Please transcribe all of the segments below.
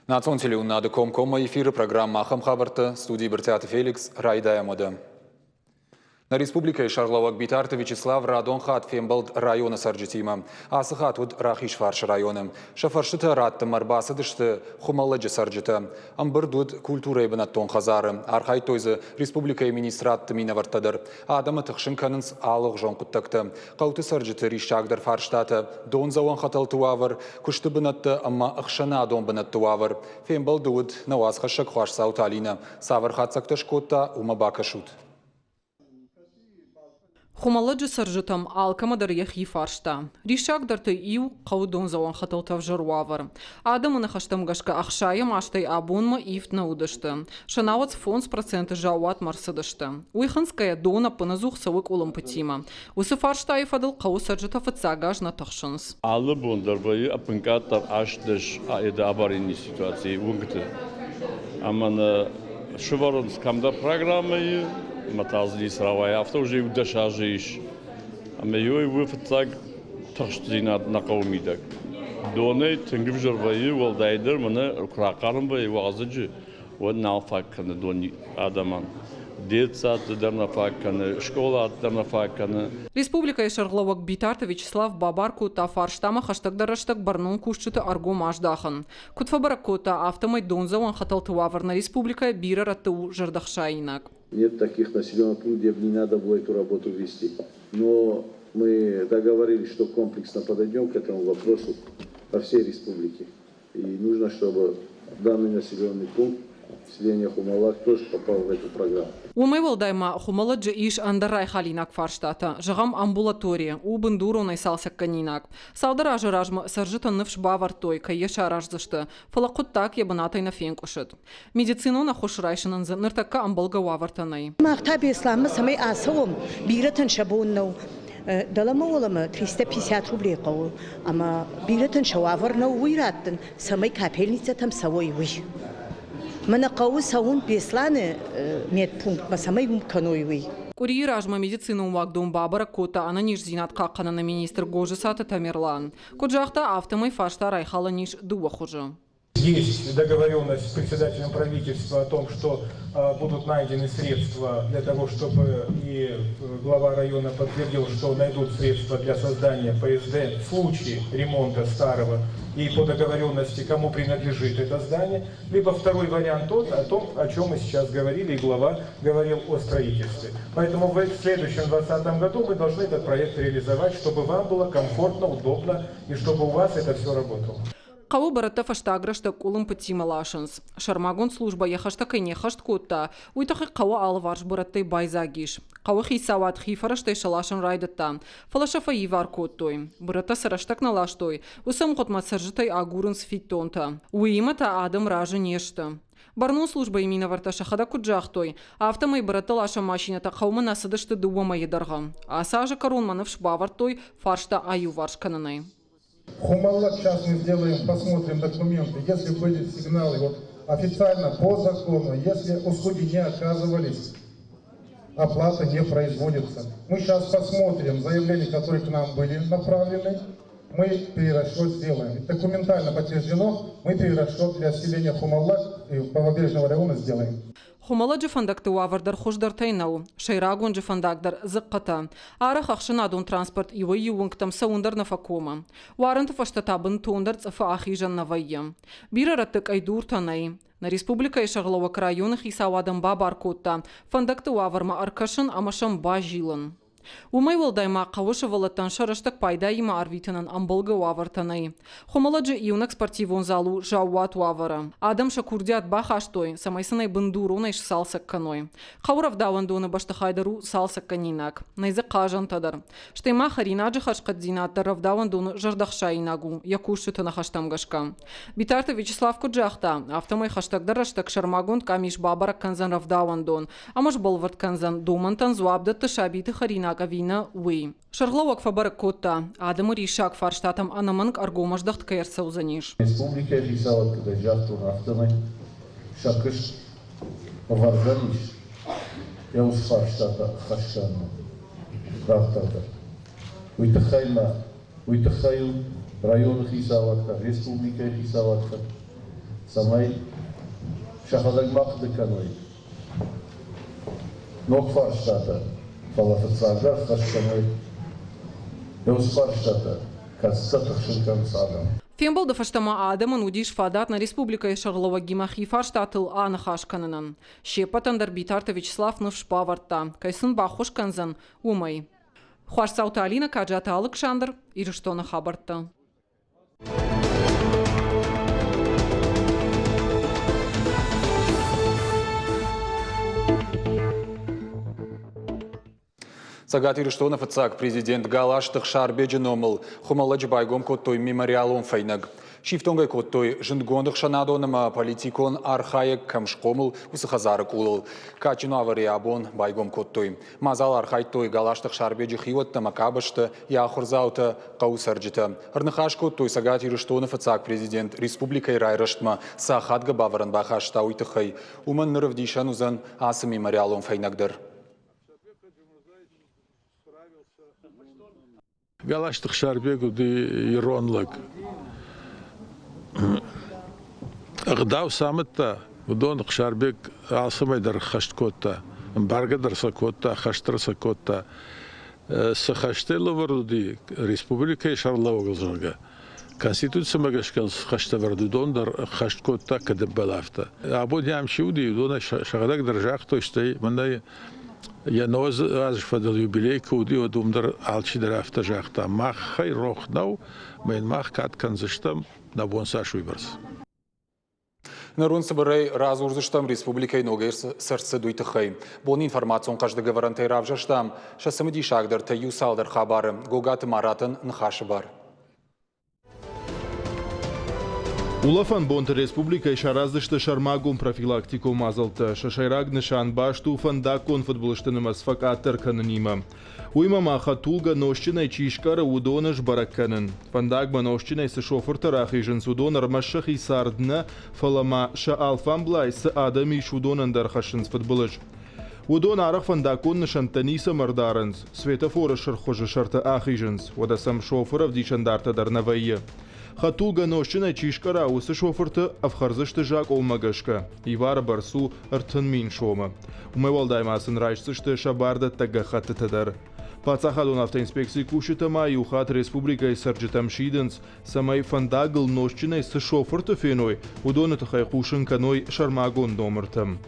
Национ телеуынынады комкоммӕ эфиры программӕ «Ахӕм хабӕрттӕ» студийы Брытъиаты Феликс. Райдайӕм уӕдӕ. Нӕ республикӕйы сӕргълӕууӕг Битарты Вячеслав радон хатт фембӕлд районы цӕрджытимӕ. Ацы хатт уыд Рахизфарсы районы. Сӕ фӕрстытӕ раттынмӕ ӕрбацыдысты Хуымӕллӕджы цӕрджытӕ. Ӕмбырд уыд культурӕйы бынӕттон хӕдзары. Архайдтой дзы республикӕйы министрадты минӕвӕрттӕ дӕр. Адӕмы тыхсын кӕнынц алыгъуызон хъуыддӕгтӕ. Хъӕуты цӕрджыты риссагдӕр фарстатӕ, дондзӕуӕн хӕтӕлты уавӕр, куысты бынӕттӕ ӕмӕ ӕхсӕнадон бынӕтты уавӕр. Фембӕлды уыд нӕ уацхӕссӕг Хуасдзауты Алинӕ. Цавӕр хатдзӕгтӕ скодта, уымӕ бакӕсут. Хуымӕллӕджы цӕрджытӕм алкӕмӕ дӕр йӕхи фарста. Риссагдӕртӕй иу хъӕуы дондзӕуӕн хӕтӕлты ӕвзӕр уавӕр. Адӕмы ныхӕстӕм гӕсгӕ ӕхсайӕм азтӕй абонмӕ ивд нӕ уыдысты. Сӕ науӕдз 5% заууатмӕ ӕрцыдысты. Уый хынцгӕйӕ дон ӕппынӕдзух цӕуы къуылымпытимӕ. Уыцы фарстайы фӕдыл хъӕуы цӕрджытӕ фыццаг аз нӕ тыхсынц. Алы бон дӕр вӕййы ӕппынкъаддӕр 18 аэды аварийный ситуацийы уынгты. Ӕмӕ нӕ сывӕрынц кӕмдӕр программӕйы, ӕмӕ та дзы ницы рауайы. Афтӕ уже иу 10 азы ис. Ӕмӕ иуӕй у фыццаг тыхстдзинад нӕ хъӕуы мидӕг. Донӕй тынг ӕвзӕр вӕййы, уӕлдайдӕр мӕнӕ куы рахъарм вӕййы уалдзӕджы, уӕд нал фаг кӕны дон адӕмӕн. Детсадты дӕр нӕ фаг кӕны, скъолаты дӕр нӕ фаг кӕны. Республикӕйы сӕргълӕууӕг Битарты Вячеслав бабар кодта фарстамӕ хӕстӕгдӕр рӕстӕг бӕрнон кусджыты ӕргом аздахын. Куыд фӕбӕрӕг кодта, афтӕмӕй дондзӕуӕн хӕтӕлты уавӕр нӕ республикӕйы бирӕ рӕтты у зӕрдӕхсаинаг. Нет таких населенных пунктов, где бы не надо было эту работу вести. Но мы договорились, что комплексно подойдем к этому вопросу по всей республике. И нужно, чтобы данный населенный пункт селение Хумалак тоже попал в эту программу. Уымӕй уӕлдай ма Хуымӕллӕджы ис ӕндӕр райхалинаг фарстатӕ. Зӕгъӕм, амбулатори у бындуронӕй цалцӕггӕнинаг. Цалдӕр азы размӕ цӕрджытӕн ныфс бавӕрдтой, кӕй йӕ сараздзысты, фӕлӕ хъуыддаг йӕ бынатӕй нӕ фенкъуысыд. Медицинон ӕххуыс райсынӕн дзы ныртӕккӕ ӕмбӕлгӕ уавӕртӕ нӕй. Мах та Беслӕнмӕ цӕмӕй ацӕуӕм, бирӕтӕн сӕ бон нӕу. Дӕлӕмӕ-уӕлӕмӕ 350 рублей хъӕуы, ӕмӕ бирӕтӕн сӕ уавӕр нӕу уый раттын, цӕмӕй капельницӕтӕм цӕуой, уый. Мӕнӕ хъӕуы цӕуын Беслӕны медпунктмӕ, цӕмӕй уым кӕной, уый. Къуырийы размӕ медицинон уагдон бабӕрӕг кодта ӕнӕниздзинад хъахъхъӕныны министр Гозысаты Тамерлан. Куыд загъта, афтӕмӕй фарста райхалӕн ис дыууӕ хуызы. Есть договоренность с председателем правительства о том, что будут найдены средства для того, чтобы и глава района подтвердил, что найдут средства для создания ПСД в случае ремонта старого и по договоренности, кому принадлежит это здание. Либо второй вариант тот, о том, о чем мы сейчас говорили, и глава говорил о строительстве. Поэтому в следующем 2020 году мы должны этот проект реализовать, чтобы вам было комфортно, удобно и чтобы у вас это все работало. Хъӕуы бырӕттӕ фӕстаг рӕстӕг къуылымпытимӕ ласынц. Сӕрмагонд службӕ йӕ хӕстӕ кӕй не ххӕст кодта, уый тыххӕй хъӕуы алыварс бырӕттӕй байдзаг ис. Хъӕуы хицауад хи фӕрӕзтӕй сӕ ласын райдыдта, фӕлӕ сӕ фӕивар кодтой. Бырӕттӕ цы рӕстӕг нӕ ластой, уыцы ӕмгъуыдмӕ цӕрджытӕй агурынц фиддонтӕ. Уыимӕ та адӕм разы не сты. Бӕрнон службӕйы минӕвӕрттӕ сӕхӕдӕг куыд загътой, афтӕмӕй бырӕттӕ ласӕн машинӕтӕ хъӕумӕ нӕ цыдысты дыууӕ мӕйы дӕргъы. Ацы азы кӕронмӕ ныфс бавӕрдтой фарста аиуварс кӕнынӕй. Хумаллак сейчас мы сделаем, посмотрим документы. Если были сигналы вот официально по закону, если услуги не оказывались, оплата не производится. Мы сейчас посмотрим заявления, которые к нам были направлены, мы перерасчет сделаем. Документально подтверждено, мы перерасчет для селения Хумаллак и Правобережного района сделаем. Хуымӕллӕджы фӕндӕгты уавӕр дӕр хуыздӕртӕй нӕу. Сӕйраг уынджы фӕндаг дӕр дзыхъхъытӕ. Арӕх ӕхсӕнадон транспорт иуӕй-иу уынгтӕм цӕуын дӕр нӕ фӕкомы. Уарынты фӕстӕ та бынтондӕр цъыфы ахизӕн нӕ вӕййы. Бирӕ рӕтты къӕйдуртӕ нӕй. Нӕ республикӕйы сӕргълӕууӕг районы хицауадӕн бабар кодта фӕндӕгты уавӕрмӕ ӕркӕсын ӕмӕ сӕм базилын. Уымӕй уӕлдай ма хъӕуы сывӕллӕттӕн сӕ рӕстӕг пайдаимӕ арвитынӕн ӕмбӕлгӕ уавӕртӕ нӕй. Хуымӕллӕджы иунӕг спортивон зал у заууат уавӕры. Адӕм сӕ курдиат бахастой, цӕмӕй сын ӕй бындуронӕй сцалцӕг кӕной. Хъӕуы рӕвдауӕндоны бӕстыхай дӕр у цалцӕггӕнинаг. Нӕй дзы хъазӕнтӕ дӕр. Стӕй ма хӕринаджы хӕрзхъӕддзинад дӕр рӕвдауӕндоны зӕрдӕхсаинаг у йӕ кусджыты ныхӕстӕм гӕсгӕ. Битарты Вячеслав куыд загъта, афтӕмӕй хӕстӕгдӕр рӕстӕг сӕрмагонд къамис бабӕрӕг кӕндзӕн рӕвдауӕндон ӕмӕ сбӕлвырд кӕндзӕн, домӕнтӕн дзуапп дӕтты сабиты хӕринаг ӕви нӕ, уый. Сӕргълӕууӕг фӕбӕрӕг кодта, адӕмы риссаг фарстатӕм ӕнӕмӕнг ӕргомӕздӕхт кӕй ӕрцӕудзӕнис. Республикӕйы хицауад куыд загътон, афтӕмӕй сӕ куыст ӕвӕрдзӕнис йӕ уыцы фарстатӕ ӕххӕст кӕныныл дарддӕр дӕр. Уый тыххӕй ма уый тыххӕй районы хицауад дӕр, республикӕйы хицауад дӕр. Цӕмӕй сӕхӕдӕг ма хъуыды кӕной ног фарстатӕ, фӕлӕ фыццагдӕр ӕххӕст кӕной уыцы фарстатӕ, кӕцытӕ тыхсын кӕнынц адӕм. Фембӕлды фӕстӕ ма адӕмӕн уыдис фадат нӕ республикӕйы сӕргълӕууӕгимӕ хи фарстатыл аныхас кӕнынӕн. Се ппӕтӕн дӕр Битарты Вячеслав ныфс бавӕрдта, кӕй сын баххуыс кӕндзӕн, уымӕй. Хуасдзауты Алинӕ, Каджаты Алыксандр, Ирыстоны хабӕрттӕ. Цӕгат Ирыстоны фыццаг президент Галазты Ӕхсарбеджы номыл Хуымӕллӕджы байгом кодтой мемориалон фӕйнӕг. Сифтонг ӕй кодтой зындгонд ӕхсӕнадон ӕмӕ политикон архайӕг кӕм схъомыл, уыцы хӕдзары къулыл. Кадджын уавӕры абон байгом кодтой. Мадзалы архайдтой Галазты Ӕхсарбеджы хиуӕттӕ ӕмӕ къабӕзты, йӕ ахуырдзаутӕ, хъӕуы цӕрджытӕ. Ӕрныхас кодтой Цӕгат Ирыстоны фыццаг президент республикӕйы райрӕзтмӕ цы ахадгӕ бавӕрӕн бахаста, уый тыххӕй. Уымӕн ныр ӕвдисӕн уыдзӕн ацы мемориалон фӕйнӕг дӕр. Галазты Ӕхсарбег уыди ирон лӕг. Ӕгъдау цы амыдта, уыдон Ӕхсарбег алцӕмӕй дӕр ӕххӕст кодта. Ӕмбаргӕ дӕр сӕ кодта, хӕст дӕр сӕ кодта. Цы хӕстӕ лӕвӕрд уыди республикӕйы сӕргълӕууӕгыл, зӕгъгӕ, Конституцимӕ гӕсгӕ хӕстӕвӕрд уыдон дӕр ӕххӕст кодта кӕдӕмбал афтӕ. Абон йӕм чи уыди, уыдонӕй сӕхӕдӕг дӕр загътой, стӕй мӕнӕ йӕ ног азы фӕдыл юбилей куы уыди, уӕд уым дӕр алчидӕр афтӕ загъта: махӕй рох нӕу, ӕмӕ йын мах кад кӕндзыстӕм, нӕ бон цас уыйбӕрц. Ныр уын цыбырӕй радзурдзыстӕм республикӕйы ногӕй цы ӕрцыд, уый тыххӕй. Боны информацион хъӕздыг ӕвӕрӕнтӕй равзӕрстам сӕ цымыдисагдӕртӕй иу цалдӕр хабары. Гогаты Маратӕн ныхасы бар. Улӕфӕн бонты республикӕйы сараздзысты сӕрмагонд профилактикон мадзӕлттӕ. Сӕ сӕйраг нысан баст у фӕндаггон фыдбылызты нымӕц фӕкъаддӕр кӕнынимӕ. Уыимӕ ма хӕдтулгӕ нозтджынӕй чи скъӕры, уыдоны сбӕрӕг кӕнын. Фӕндагмӕ нозтджынӕй цы шофыртӕ рахизынц, уыдон ӕрмӕст сӕхи цард нӕ, фӕлӕ ма сӕ алфамблай цы адӕм ис, уыдонӕн дӕр хӕссынц фыдбылыз. Уыдон арӕх фӕндаггон нысӕнттӕ ницӕмӕ ӕрдарынц, светофоры сырх хуызы сӕрты ахизынц, уӕдӕ сӕм шофыр ӕвдисӕндартӕ дӕр нӕ вӕййы. Хӕдтулгӕ нозтджынӕй чи скъӕра, уыцы шофырты ӕфхӕрдзысты закъонмӕ гӕсгӕ. Ивары бӕрц у 30 000 сомы. Уымӕй уӕлдай ма сын райсдзысты сӕ бардӕттӕг гӕххӕттытӕ дӕр. Паддзахадон автоинспекцийы кусджытӕ ма иу хатт республикӕйы цӕрджытӕм сидынц, цӕмӕй фӕндагыл нозтджынӕй цы шофырты феной, уыдоны тыххӕй хъусын кӕной сӕрмагонд номыртӕм.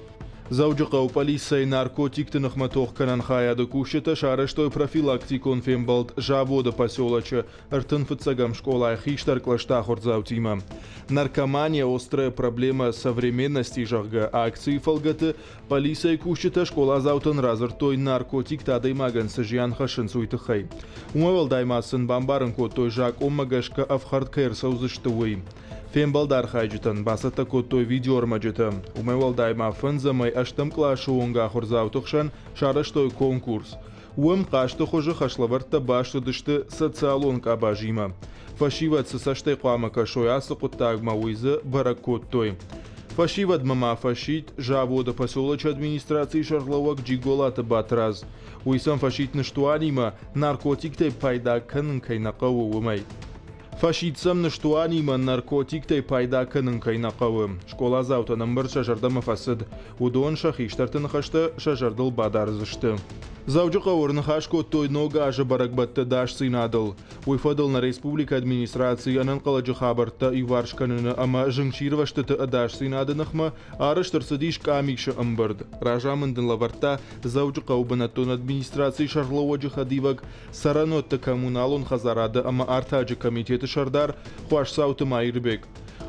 Дзӕуджыхъӕуы полицӕйы наркотикты ныхмӕ тох кӕнӕн хайады кусджытӕ сарӕзтой профилактикон фембӕлд заводы поселочы 35-ӕм скъолайы хистӕр кълӕсты ахуырдзаутимӕ. «Наркомания – острая проблема современности», зӕгъгӕ, акцийы фӕлгӕты полицӕйы кусджытӕ скъоладзаутӕн радзырдтой наркотиктӕ адӕймагӕн цы зиан хӕссынц, уый тыххӕй. Уымӕй уӕлдай ма сын бамбарын кодтой, закъонмӕ гӕсгӕ ӕфхӕрд кӕй ӕрцӕудзысты, уый. Фембӕлды архайджытӕн бацӕттӕ кодтой видеоӕрмӕджытӕ. Уымӕй уӕлдай ма фӕндзӕмӕй ӕстӕм къласы онг ахуырдзауты хсӕн сарӕзтой конкурс. Уым хъазты хуызы хӕслӕвӕрдтӕ баст уыдысты социалон къабазимӕ. Фӕсивӕд цы цӕстӕй хъуамӕ кӕсой ацы хъуыддагмӕ, уый дзы бӕрӕг кодтой. Фӕсивӕдмӕ ма фӕсидт заводы поселочы администрацийы сӕргълӕууӕг Джиголаты Батрадз. Уый сӕм фӕсидт ныстуанимӕ, наркотиктӕй пайда кӕнын кӕй нӕ хъӕуы, уымӕй. Фӕсидт сӕм ныстуанимӕ наркотиктӕй пайда кӕнын кӕй нӕ хъӕуы. Скъоладзаутӕн ӕмбырд сӕ зӕрдӕмӕ фӕцыд. Уыдон сӕ хистӕрты ныхӕстӕ сӕ зӕрдыл бадардзысты. Дзӕуджыхъӕуы ӕрныхас кодтой Ног азы бӕрӕгбӕтты ӕдасдзинадыл. Уый фӕдыл нӕ республикӕйы администрацийы ӕнӕнхъӕлӕджы хабӕрттӕ иуварс кӕныны ӕмӕ зынгсирвӕзтыты ӕдасдзинады ныхмӕ арӕзт ӕрцыдис къамисы ӕмбырд. Разамынд ын лӕвӕрдта Дзӕуджыхъӕуы бынӕттон администрацийы сӕргълӕууӕджы хӕдивӕг цӕрӕнуӕтты коммуналон хӕдзарады ӕмӕ артаджы комитеты сӕрдар Хуасдзауты Маирбег.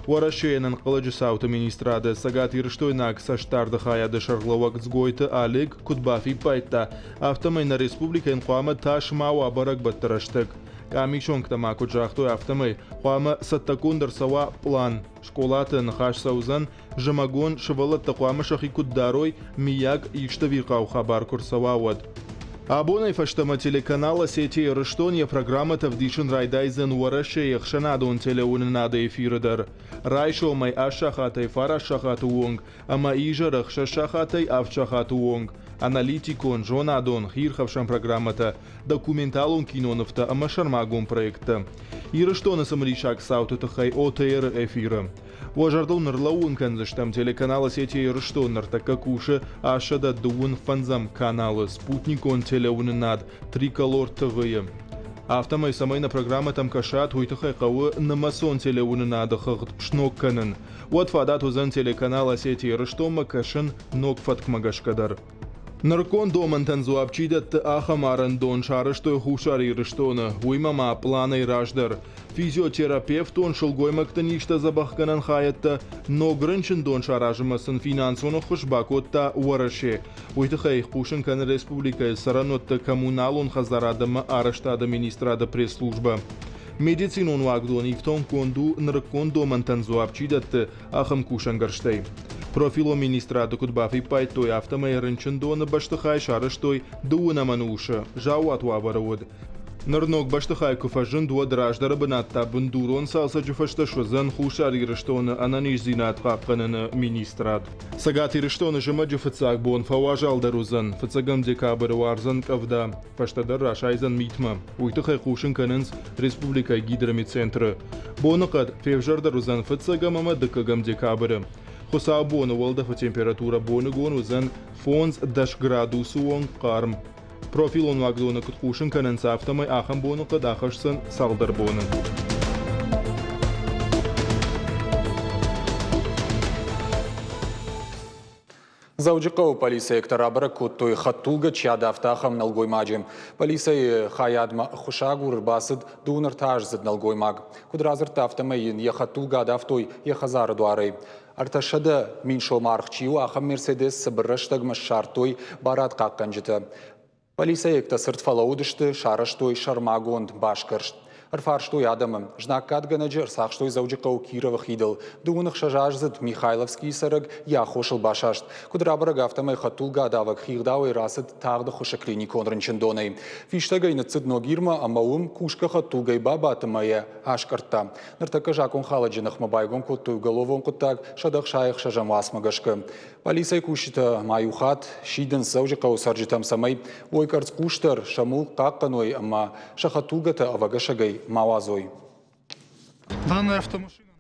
Уӕрӕсейы ӕнӕнхъӕлӕджы цауты министрады цӕгатирыстойнаг цӕстдарды хайады сӕргълӕууӕг Дзгойты Олег куыд бафиппайдта, афтӕмӕй нӕ республикӕйӕн хъуамӕ тас ма уа бӕрӕгбӕтты рӕстӕг. Къамисонгтӕ ма куыд загътой, афтӕмӕй хъуамӕ цӕттӕгонд ӕрцӕуа пълан. Скъолаты ныхас цӕудзӕн, зымӕгон сывӕллӕттӕ хъуамӕ сӕхи куыд дарой, миййаг исты ӕвирхъау хабар куы рцӕуа, уӕд. Абонӕй фӕстӕмӕ телеканал Осетия Ирыстон йӕ программӕтӕ ӕвдисын райдайдзӕн Уӕрӕсейы ӕхсӕнадон телеуынынады эфиры дӕр. Райсомӕй аст сахатӕй фараст сахаты онг ӕмӕ изӕры ӕхсӕз сахатӕй авд сахаты онг аналитикон, зонадон, хиирхӕфсӕн программӕтӕ, документалон кинонывтӕ ӕмӕ сӕрмагонд проекттӕ. Ирыстоны цымыдисаг цауты тыххӕй ОТР-ы эфиры. Уӕ зӕрдыл ныр лӕууын кӕндзыстӕм, телеканал Осетия Ирыстон ныртӕккӕ кусы 825-ӕм каналы спутникон телеуынынад Триколор ТВ-йы. Афтӕмӕй, цӕмӕй нӕ программӕтӕм кӕсат, уый тыххӕй хъӕуы нымӕцон телеуынынады хыгъд сног кӕнын. Уӕд фадат уыдзӕн телеканал Осетия Ирыстонмӕ кӕсын ног фӕткмӕ гӕсгӕ дӕр. Нырыккон домӕнтӕн дзуапп чи дӕтты, ахӕм арӕндон сарӕзтой Хуссар Ирыстоны, уыимӕ ма пъланӕй раздӕр. Физиотерапевтон сылгоймӕгты низтӕ дзӕбӕхгӕнӕн хайӕдтӕ ног рынчындон саразынмӕ сын финансон ӕххуыс бакодта Уӕрӕсе. Уый тыххӕй хъусын кӕны республикӕйы цӕрӕнуӕтты коммуналон хӕдзарад ӕмӕ арӕзтады министрады пресс-службӕ. Медицинон уагдон ифтонггонд у нырыккон домӕнтӕн дзуапп чи дӕтты, ахӕм кусӕнгӕрзтӕй. Профилон министрады куыд бафиппайдтой, афтӕмӕй рынчындоны бӕстыхай сарӕзтой дыууынӕм ӕнусы, заууат уавӕры уыд. Ныр ног бӕстыхай куы фӕзынд, уӕд раздӕры бынат та бындурон цалцӕджы фӕстӕ суыдзӕн Хуссар Ирыстоны ӕнӕниздзинад хъахъхъӕныны министрад. Цӕгат Ирыстоны зымӕджы фыццаг бон фӕуазалдӕр уыдзӕн, фыццӕгӕм декабры уардзӕн къӕвда, фӕстӕдӕр расайдзӕн митмӕ. Уый тыххӕй хъусын кӕнынц республикӕйы гидрометцентры. Боныхъӕд февзӕрдӕр уыдзӕн фыццӕгӕм ӕмӕ дыккӕгӕм декабры. Хуыцаубоны уӕлдӕфы температурӕ боныгон уыдзӕн 5-10 градусы онг хъарм. Профилон уагдоны куыд хъусын кӕнынц, афтӕмӕй ахӕм боныхъӕд ахӕсдзӕн цалдӕр боны. Дзӕуджыхъӕуы полицейӕгтӕ рабӕрӕг кодтой, хӕдтулгӕ чи адавта, ахӕм нӕлгоймаджы. Полицӕйы хайадмӕ ӕххуысагур ӕрбацыд дыууын ӕртӕаздзыд нӕлгоймаг. Куыд радзырдта, афтӕмӕй йын йӕ хӕдтулгӕ адавтой йӕ хӕдзары дуарӕй. 300 000 сомы аргъ чи у, ахӕм «Мерседес» цыбыр рӕстӕгмӕ ссардтой барадхъахъхъӕнджытӕ. Полицейӕгтӕ цырд фӕлӕууыдысты, сарӕзтой сӕрмагонд басгӕрст. Ӕрфарстой адӕмы. Знаггадгӕнӕджы ӕрцахстой Дзӕуджыхъӕуы Кировы хидыл. 26-аздзыд Михайловскийы цӕрӕг йӕ аххосыл басаст. Куыд рабӕрӕг, афтӕмӕй хӕдтулгӕ адавӕг хигъдауӕй рацыд тагъд ӕххуысы клиникон рынчындонӕй. Фистӕгӕй ныццыд Ногирмӕ ӕмӕ уым кусгӕ хӕдтулгӕйы бабадт ӕмӕ йӕ аскъӕрдта. Ныртӕккӕ закъонхалӕджы ныхмӕ байгом кодтой уголовон хъуыддаг 166-ӕм уацмӕ гӕсгӕ. Полицӕйы кусджытӕ ма иу хатт сидынц Дзӕуджыхъӕуы цӕрджытӕм, цӕмӕй уой къӕрцхъусдӕр, сӕ мулк хъахъхъӕной ӕмӕ сӕ хӕдтулгӕтӕ ӕвӕгӕсӕгӕй ма уадзой.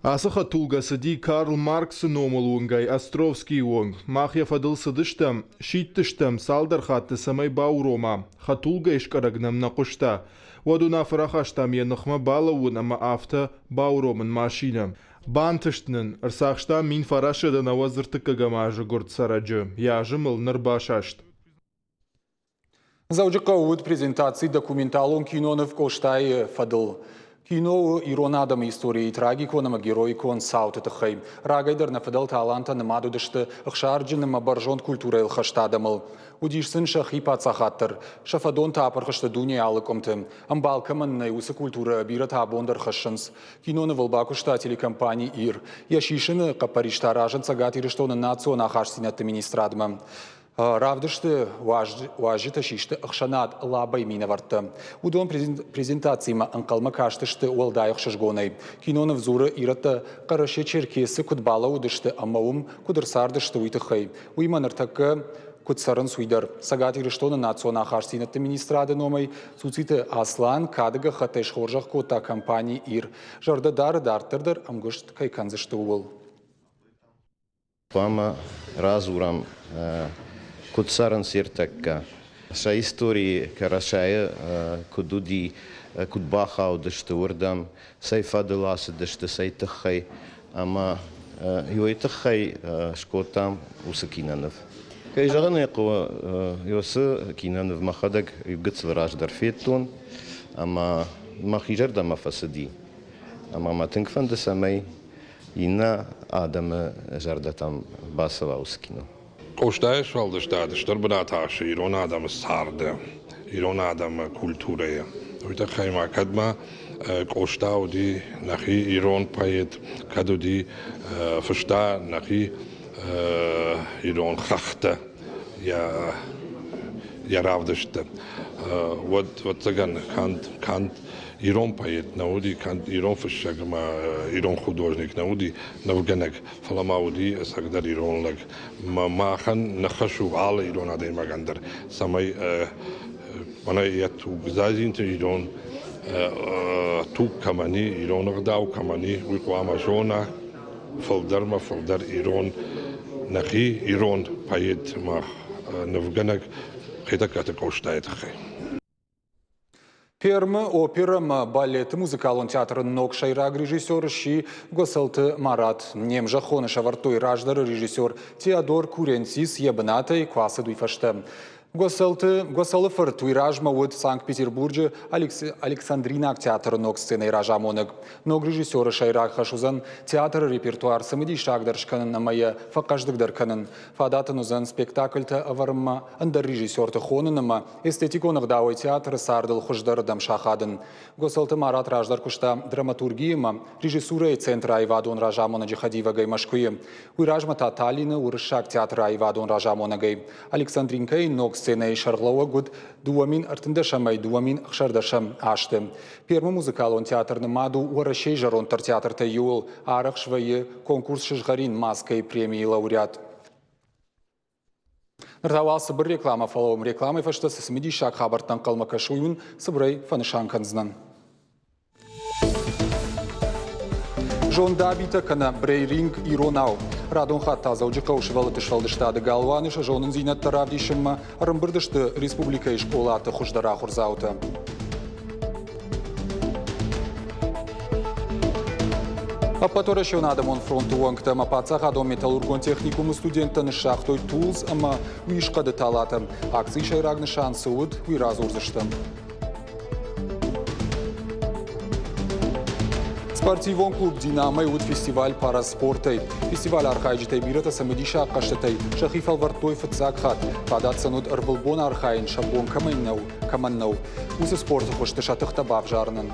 Ацы хӕдтулгӕ цыди Карл Марксы номыл уынгӕй Островскийы онг. Мах йӕ фӕдыл цыдыстӕм, сидтыстӕм цалдӕр хатты, цӕмӕй баурома. Хӕдтулгӕйы скъӕрӕг нӕм нӕ хъуыста. Уӕд уынаффӕ рахастам йӕ ныхмӕ балӕууын ӕмӕ афтӕ бауромын машинӕ. Бантыст нын, ӕрцахста 1993 азы гуырд цӕрӕджы, йӕ азым ыл ныр басаст. Дзӕуджыхъӕуы уыд презентаци документалон киноныв Къостайы фӕдыл. Кино у ирон адӕмы историйы трагикон ӕмӕ героикон цауты тыххӕй. Рагӕй дӕр нӕ фыдӕлтӕ алантӕ нымад уыдысты ӕхсарджын ӕмӕ бӕрзонд культурӕйыл хӕст адӕмыл. Уыдис сын сӕхи паддзахад дӕр. Сӕ фӕдонтӕ апырх сты дунейы алы къуымты. Ӕмбал кӕмӕн нӕй, уыцы культурӕ бирӕтӕ абон дӕр хӕссынц. Кинонывыл бакуыста телекомпани «Ир». Йӕ сисыны хъӕппӕрис та разынд Цӕгат Ирыстоны национ ахастдзинӕдты министрадмӕ. Равдысты уазджытӕ систы ӕхсӕнад Лабӕйы минӕвӕрттӕ. Уыдон презентацимӕ ӕнхъӕлмӕ кастысты уӕлдай ӕхсызгонӕй. Киноныв дзуры ирӕттӕ Хъӕрӕсе-Черкесы куыд балӕууыдысты ӕмӕ уым куыд ӕрцардысты, уый тыххӕй. Уыимӕ ныртӕккӕ куыд цӕрынц, уый дӕр. Цӕгат Ирыстоны национ ахастдзинӕдты министрады номӕй Цуциты Аслан кады гӕххӕттӕй схорзӕх кодта компани «Ир». Зӕрдӕ дары дарддӕр дӕр ӕмгуыст кӕй кӕндзысты, ууыл. Хъуамӕ радзурӕм, куыд цӕрынц ӕртӕккӕ, сӕ историйы Карасайы куыд уыди, куыд бахаудысты уырдӕм, цӕй фӕдыл ацыдысты, цӕй тыххӕй. Ӕмӕ уый тыххӕй скодтам уыцы киноныв. Кӕй зӕгъын ӕй хъӕуы, уыцы киноныв мӕхӕдӕг гыццыл раздӕр федтон ӕмӕ мӕхи зӕрдӕмӕ фӕцыди. Ӕмӕ мӕ тынг фӕнды, цӕмӕй иннӕ адӕмы зӕрдӕтӕм бацӕуа уыцы кино. Къостайы сфӕлдыстад стыр бынат ахсы ирон адӕмы царды, ирон адӕмы культурӕйы. Уый тыххӕй ма кӕд ма Къоста уыди нӕхи ирон поэт, кӕд уыди фыста нӕхи ирон хӕхтӕ йӕ йӕ равдыстты, уӕд, ӕвӕццӕгӕн, канд, канд ирон поэт нӕ уыди, канд ирон фыссӕг ӕмӕ ирон художник нӕ уыди, нывгӕнӕг, фӕлӕ ма уыди ӕцӕгдӕр ирон лӕг. Махӕн ныхас у алы ирон адӕймагӕн дӕр, цӕмӕй мӕнӕ йӕ тугдзадзинты ирон туг кӕмӕн и, ирон ӕгъдау кӕмӕн и, уый хъуамӕ зона, фылдӕрмӕ фылдӕр ирон нӕхи ирон поэт ӕмӕ нывгӕнӕг Хетӕгкаты Къостайы тыххӕй. Пермы оперӕ ӕмӕ балеты музыкалон театры ног сӕйраг режиссер сси Гуӕцӕлты Марат. Не мзӕххоны сӕвӕрдтой раздӕры режиссер Теодор Куренцис йӕ бынатӕй куы ацыд, уый фӕстӕ. Гуӕцӕлты Гуӕцӕлы фырт уый размӕ уыд Санкт-Петербурджы Александринаг театры ног сценӕйы разамонӕг. Ног режиссеры сӕйраг хӕс уыдзӕн театры репертуар цымыдисагдӕр скӕнын ӕмӕ йӕ фӕхъӕздыгдӕр кӕнын. Фадат ын уыдзӕн спектакльтӕ ӕвӕрынмӕ, ӕндӕр режиссерты хонын ӕмӕ эстетикон ӕгъдауӕй театры цардыл хуыздӕрырдӕм сахадын. Госӕлты Марат раздӕр куыста драматургийы ӕмӕ режиссурӕйы центры аивадон разамонӕджы хӕдивӕгӕй Мӕскуыйы. Уый размӕ та Таллины уырыссаг театры аивадон разамонӕгӕй. Александринкӕйы ног сценӕйы сӕргълӕууӕг уыд 2013-ӕй 2016 азты. Пермы музыкалон театр нымад у Уӕрӕсейы зӕронддӕр театртӕй иуыл. Арӕх свӕййы конкурс «Сызгъӕрин маскӕйы» премийы лауреат. Ныр та уал цыбыр рекламӕ, фӕлӕ рекламӕйы фӕстӕ цы цымыдисаг хабӕрттӕ ӕнхъӕлмӕ кӕсы, уый уын цыбырӕй фӕнысан кӕндзынӕн. Зондабитӕ кӕнӕ брейринг иронау. Радон хатт та Дзӕуджыхъӕуы сывӕллӕтты сфӕлдыстады галуаны сӕ зонындзинӕдтӕ равдисынмӕ ӕрӕмбырд сты республикӕйы скъолаты хуыздӕр ахуырдзаутӕ. Ӕппӕтуӕрӕсеон адӕмон фронты уӕнгтӕ ӕмӕ паддзахадон металлургон техникумы студенттӕ ныссагътой тулдз ӕмӕ уисхъӕды талатӕ. Акцийы сӕйраг нысан цы уыд, уый радзурдзыстӕм. Спортивон клуб «Динамо» уыд фестиваль параспортӕй. Фестивалы архайджытӕй бирӕтӕ цымыдисаг хъӕзтытӕй сӕхи фӕлвӕрдтой фыццаг хатт. Фадат сын уыд ӕрвылбон архайын сӕ бон кӕмӕн нӕу, кӕмӕн нӕу, уыцы спорты хуызты сӕ тыхтӕ бавзарынӕн.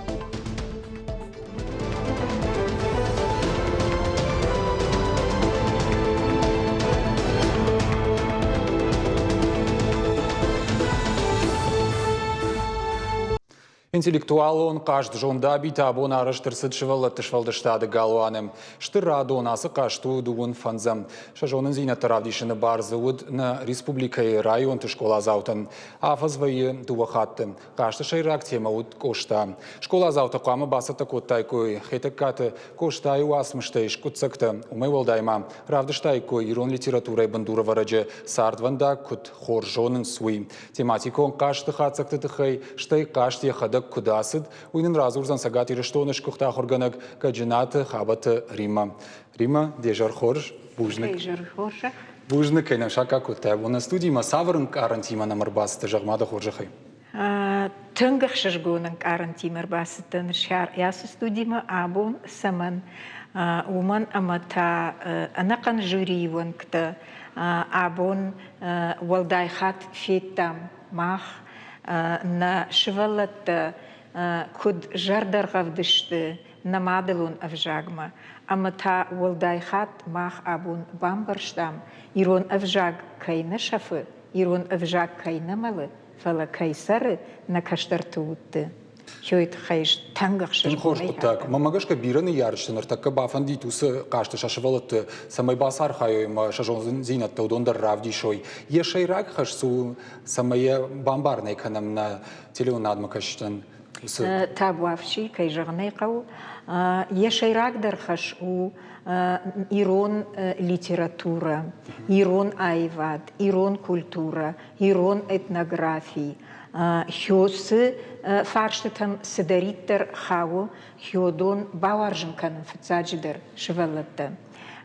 Интеллектуалон хъазт зондабитӕ абон арӕзт ӕрцыд сывӕллӕтты сфӕлдыстады галуаны. Стыр радон ацы хъазт у дыууын фӕндзӕм. Сӕ зонындзинӕдтӕ равдисыны бар дзы уыд нӕ республикӕйы районты скъоладзаутӕн. Афӕдз вӕййы дыууӕ хатты. Хъазты сӕйраг темӕ уыд Къоста. Скъоладзаутӕ хъуамӕ бацӕттӕ кодтаиккой Хетӕгкаты Къостайы уацмыстӕй скъуыддзӕгтӕ. Уымӕй уӕлдай ма равдыстаиккой ирон литературӕйы бындурӕвӕрӕджы цардвӕндаг куыд хорз зонынц, уый. Тематикон хъазты хатдзӕгты тыххӕй, стӕй хъазт йӕхӕдӕг куыд ацыд, уый нын радзурдзӕн Цӕгат Ирыстоны сгуыхт ахуыргӕнӕг Гӕджынаты Хабӕты Риммӕ. Риммӕ, де зӕр хорз, бузныг. Изӕр хорзӕх. Бузныг, кӕй нӕм саккаг кодтай абон нӕ студимӕ. Цавӕр ӕнкъарӕнтимӕ нӕм ӕрбацыдтӕ, зӕгъ-ма дӕ хорзӕхӕй? Тынг ӕхсызгон ӕнкъарӕнтимӕ ӕрбацыдтӕн ацы студимӕ абон. Цӕмӕн? Уымӕн ӕмӕ та ӕнӕхъӕн жюрийы уӕнгтӕ абон уӕлдай хатт федтам мах, нӕ сывӕллӕттӕ куыд зӕрдӕргъӕвд сты нӕ мадӕлон ӕвзагмӕ. Ӕмӕ та уӕлдай хатт мах абон бамбӕрстам, ирон ӕвзаг кӕй нӕ сӕфы, ирон ӕвзаг кӕй нӕ мӕлы, фӕлӕ кӕй цӕры нӕ кӕстӕрты удты. Хёйы тыххӕй тынг Тынг хорз хъуыддаг. Мӕнмӕ гӕсгӕ бирӕ ныййарджыты ныртӕккӕ бафӕндид уыцы хъазты сӕ сывӕллӕтты, цӕмӕй бацархайой ӕмӕ сӕ зондзинӕдтӕ уыдон дӕр равдисой. Йӕ сӕйраг хӕс цы у, цӕмӕй йӕ бамбарынӕй кӕнӕм нӕ телеуынадмӕ кӕсджытӕн? Табуафси, кӕй зӕгъын ӕй хъӕуы, йӕ сӕйрагдӕр хӕс у ирон литературӕ, ирон аивад, ирон культурӕ, ирон этнографи, Хёсы фарстытӕм цыдӕриддӕр хауы, хёдон бауарзын кӕнын фыццаджыдӕр сывӕллӕттӕ.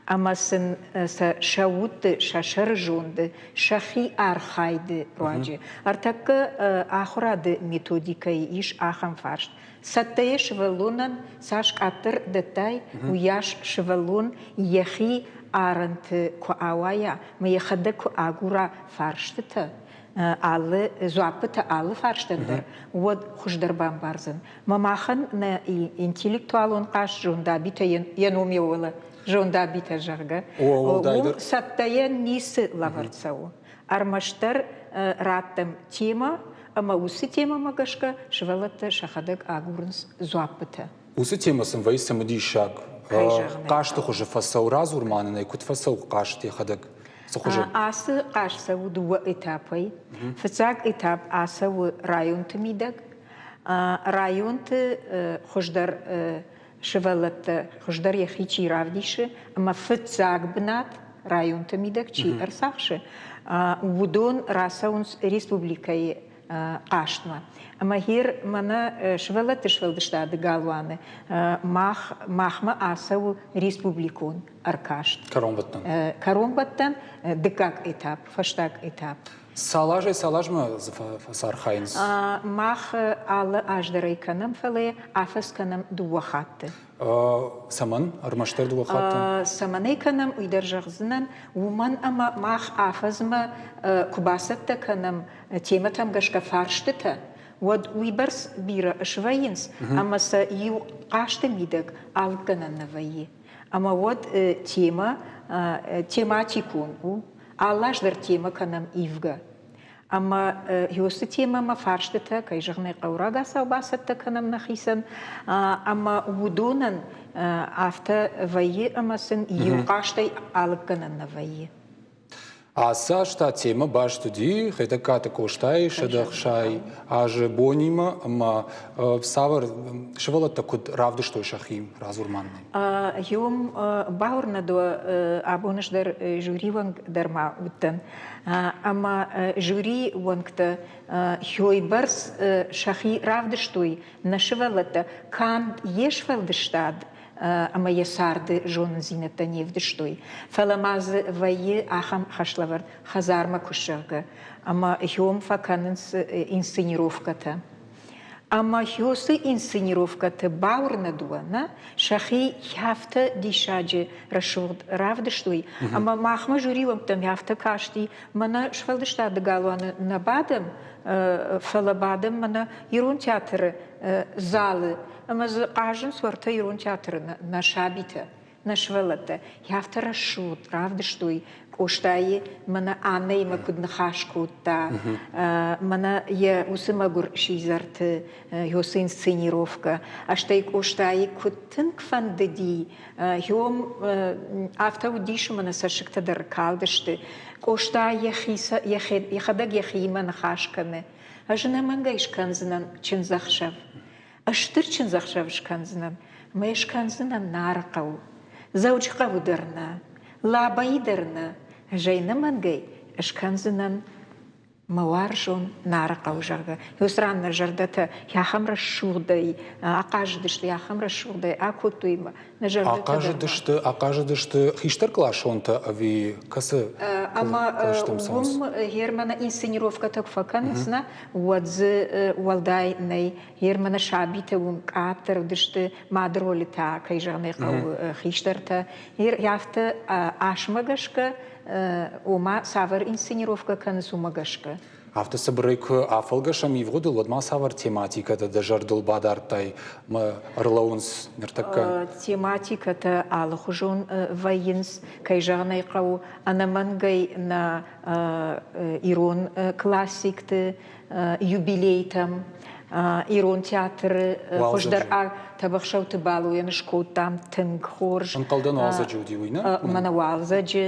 Ӕмӕ сын сӕ сӕ удты, сӕ сӕрызонды, сӕхи архайды руаджы. Ӕртӕккӕ ахуырады методикӕйы ис ахӕм фарст. Цӕттӕйӕ сывӕллонӕн цас къаддӕр дӕттай, уыйас сывӕллон йӕхи арӕнты куы ауайа ӕмӕ йӕхӕдӕг куы агура фарстытӕ, алы дзуаппытӕ алы фарстӕн дӕр, уӕд хуыздӕр бамбардзӕн. Мӕ махӕн нӕ интеллектуалон хъазт зондабитӕ йӕ ном йӕ уӕлӕ зондабитӕ, зӕгъгӕ, уым цӕттӕйӕ ницы лӕвӕрд цӕуы. Ӕрмӕстдӕр раттӕм темӕ, ӕмӕ уыцы темӕмӕ гӕсгӕ сывӕллӕттӕ сӕхӕдӕг агурынц дзуаппытӕ. Уыцы темӕ сын вӕййы цымыдисаг. Хъазты хуызы фӕцӕуы, радзур ма нын ӕй, куыд фӕцӕуы хъазт йӕхӕдӕг? Цы хуызы? Ацы хъазт цӕуы дыууӕ этапӕй. Фыццаг этап ацӕуы районты мидӕг. Районты хуыздӕр сывӕллӕттӕ хуыздӕр йӕхи чи равдисы ӕмӕ фыццаг бынат районты мидӕг чи ӕрцахсы, уыдон рацӕуынц республикӕйы хъазтмӕ. Ӕмӕ гьер мӕнӕ сывӕллӕтты сфӕлдыстады галуаны мах, махмӕ ацӕуы республикон ӕркаст. Кӕронбӕттӕн. Кӕронбӕттӕн дыккаг этап, фӕстаг этап. Цал азӕй цал азмӕ дзы фӕцархайынц? Мах алы аз дӕр ӕй кӕнӕм, фӕлӕ афӕдз кӕнӕм дыууӕ хатты. Цӕмӕн? Ӕрмӕстдӕр дыууӕ хатты? Цӕмӕн ӕй кӕнӕм, уый дӕр зӕгъдзынӕн. Уымӕн ӕмӕ мах афӕдзмӕ куы бацӕттӕ кӕнӕм темӕтӕм гӕсгӕ фарстытӕ, уӕд уыйбӕрц бирӕ свӕййынц, ӕмӕ сӕ иу хъазты мидӕг алыггӕнӕн нӕ вӕййы. Ӕмӕ уӕд темӕ тематикон у, алы аз дӕр темӕ кӕнӕм ивгӕ. Ӕмӕ уыцы темӕмӕ фарстытӕ, кӕй зӕгъын ӕй хъӕуы, рагацау бацӕттӕ кӕнӕм нӕхицӕн. Ӕмӕ уыдонӕн афтӕ вӕййы, ӕмӕ сын иу хъазтӕй алыггӕнӕн нӕ вӕййы. Ацы аз та темӕ баст уыди Хетӕгкаты Къостайы 160 азы бонимӕ ӕмӕ цавӕр сывӕллӕттӕ куыд равдыстой сӕхи, радзур ма нын. Иум бауырнӕд уӕ, абон ӕз дӕр жюри уӕнг дӕр ма уыдтӕн. Ӕмӕ жюри уӕнгтӕ хёйбӕрц сӕхи равдыстой нӕ сывӕллӕттӕ канд йе сфӕлдыстад ӕмӕ йӕ царды зонындзинӕдтӕ не вдыстой, фӕлӕ ма дзы вӕййы ахӕм хӕслӕвӕрд хӕдзармӕ куы зӕгъгӕ, ӕмӕ хьом фӕкӕнынц инсценировкӕтӕ. Ӕмӕ уыцы инсценировкӕты бауырнӕд уӕ, нӕ, сӕхи афтӕ диссаджы рӕсугъд равдыстой, ӕмӕ махмӕ жюри уӕнгтӕм афтӕ касти, мӕнӕ сфӕлдыстады галуаны нӕ бадӕм, фӕлӕ бадӕм мӕнӕ ирон театры залы ӕмӕ дзы хъазынц уӕртӕ ирон театры нӕ сабитӕ, нӕ сывӕллӕттӕ. Афтӕ рӕсугъд равдыстой Къостайы, мӕнӕ Аннӕимӕ куыд ныхас кодта, мӕнӕ йӕ уыцы мӕгуыр сидзӕрты уыцы инсценировкӕ, стӕй Къостайы куыд тынг фӕндыди, йом афтӕ уыдис, ӕмӕ нӕ цӕссыгтӕ дӕр калдысты. Къоста йӕхӕдӕг йӕхиимӕ ныхас кӕны. Ӕз ӕнӕмӕнгӕй скӕндзынӕн чындзӕхсӕв. Стыр чындзӕхсӕв скӕндзынӕн, мӕ скӕндзынӕн Нарыхъӕуы. Дзӕуджыхъӕуы дӕр нӕ, Лабӕйы дӕр нӕ, ӕз ӕй ӕнӕмӕнгӕй скӕндзынӕн мӕ уарзон Нарыхъӕу, зӕгъгӕ. Уыцы ран нӕ зӕрдӕтӕ ахӕм рӕсугъдӕй ахъазыдысты, ахӕм рӕсугъдӕй акодтой мӕ нӕ зӕрдӕтӕ Ахъазыдысты, ахъазыдысты хистӕркъласонтӕ ӕви кӕцы Ӕмӕ уым Германы инсценировкӕтӕ куы фӕкӕнынц, нӕ, уӕд дзы уӕлдай нӕй. Германы сабитӕ уым къаддӕр уыдысты, мады ролы та, кӕй зӕгъын ӕй хъӕуы, хистӕртӕ. Афтӕ асмӕ гӕсгӕ, ома цавӕр инсценировкӕ кӕнынц, уымӕ гӕсгӕ. Афтӕ цыбырӕй куы афӕлгӕсӕм ивгъуыдыл, уӕд ма цавӕр тематикӕтӕ дӕ зӕрдыл бадардтай ӕмӕ ӕрлӕууынц ныртӕккӕ? Тематикӕтӕ алыхуызон вӕййынц, кӕй зӕгъын ӕй хъӕуы, ӕнӕмӕнгӕй нӕ ирон классикты юбилейтӕм, ирон театры хуыздӕр Тӕбӕхсӕуты Балойӕн скодтам тынг хорз. Ӕнхъӕлдӕн уалдзӕджы уыди уый, нӕ? Мӕнӕ уалдзӕджы,